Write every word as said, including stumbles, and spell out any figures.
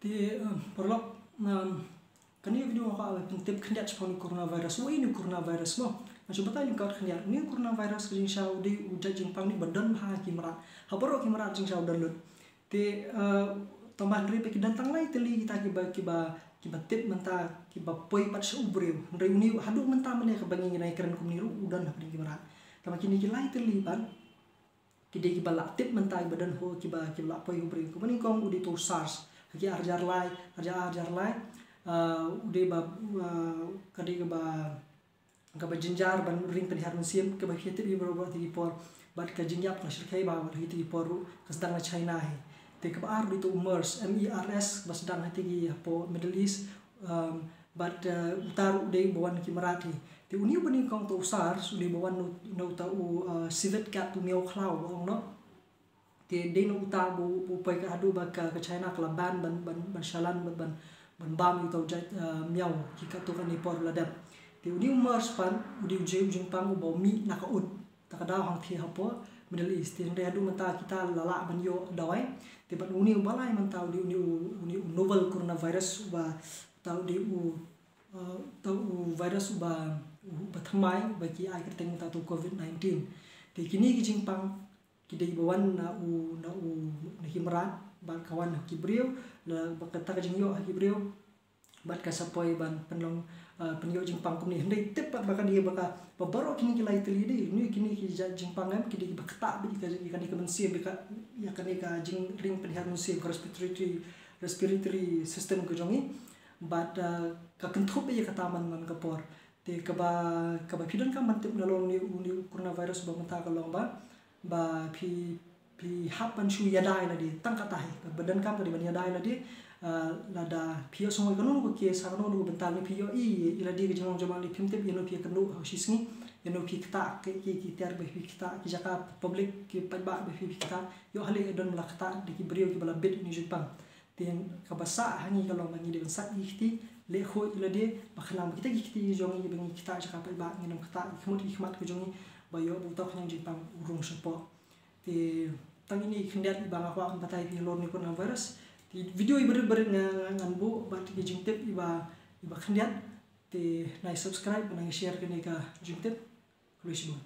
Te, um, paralok, um, kane ka video nga kwah ban pyntip khyndiat shaphang une u coronavirus. Uei une u coronavirus mo? Nga shu batai lyngkot khyndiat. Une u coronavirus ka jingshisha u dei u jait jingpang ne ba don bha ha ki mrad. Ha baroh ki mrad jingshisha u don lut. Te, uh, tang ba hynrei pat ki don tang lai tylli kita kiba, kiba, kiba tip mynta, kiba poi pat sha u briew. Hynrei une haduh mynta mynne kaba ngi ngi nai kren kumne ruh u don hapdeng ki mrad. Tang ba kine ki lai tylli pat ki dei kiba la tip mynta, kiba don ho, kiba, kiba la poi ha u briew. Kumba nyngkong u dei uta u SARS ha ki ar hajar lai, ar hajar, ar hajar lai. Uh, u dei ba, uh, ka dei kaba, kaba jynjar ban ring pynhiar mynsiem, kaba phi tip ïa baroh baroh ha kito ki por. Bad ka jingïap ka la shyrkhei bha bad ha kito ki por ruh ka sdang na China hi. Te kaba ar u dei uta u MERS, M E R S, ba sdang ha kito ki hapoh Middle East. Um, bad, uh, uta ruh u dei ba wan na ki mrad hi. Te une uba nyngkong uta u SARS u dei ba wan na, na uta u, uh, civet cat, u miaw khlaw ba ong noh. Te dei na uta ba u, ba u poi ka haduh ba ka, ka China ka la ban ban, ban, ban shalan ban, ban, ban bam ïa uta u jait, uh, miaw ha katto katne por la dep. Te une u MERS pat u dei u jait jingpang uba u mih na ka ut. Ta ka daw hangtei hapoh Middle East. Te hynrei haduh mynta kita la lah ban ïoh dawai. Te bad une uba lai mynta u dei une u, une u novel coronavirus uba, uta u dei u, uh, uta u virus uba, uba thymmai uba ki ai kyrteng mynta uta u COVID nineteen. Te kine ki jingpang ki dei ba wan na u, na u, na ki mrad, bad ka wan ha ki briew, la, bad kata ka jingïoh ha ki briew. Bad ka sa poi ban pynlong, uh, pynïoh jingpang kumne. Hynrei tip pat ba ka dei ba ka, ba baroh kine ki lai tylli dei, une kine ki jait jingpang em, ki dei kiba ktah beit ïa ka, ïa kane ka mynsiem, ïa ka, ïa kane ka jingring pynhiar mynsiem, ka respiratory, respiratory system ka jong ngi. Bad, uh, ka kynthup ïa kata man, man ka por. Te kaba, kaba phi donkam ban tip nalor une, une u coronavirus ba mynta ka long ba, ba phi, phi hap ban shu ïada ïa lade, tang kata hi. Ba donkam ka dei ban ïada ïa lade, ah, lada phi ïohsngew ïa kano kano ka case, ha kano kano ka bynta, ne phi ïohi ïa lade ka jinglong jong lade, phim tip ïano phi ïakynduh ha shi sngi, ïano phi ktah, ki, ki, ki tiar ba phi ktah, ki jaka public, ki paidbah ba phi, phi ktah, ïoh ha leh don ba la ktah da ki briew kiba la bit une u jingpang. Te kaba sah ha ngi ka long ba ngi dei ban sait ïa ki kti, leh khuid ïa lade, ba khnang ba kita ki kti jong ngi ba ngi ktah jaka paidbah, ngin ym ktah ïa ki khmut ïa ki khmat ka jong ngi, ba ïoh ba uta u khñiang jingpang u rung shapoh. Te tang ine i khyndiat iba nga kwah ban batai ïa phi halor une u coronavirus. Te video iba rit ba rit nga, nga, ngan buh bad ki jingtip iba, iba khyndiat. Te nai subscribe bad nai share kane ka jingtip. Khublei shibun.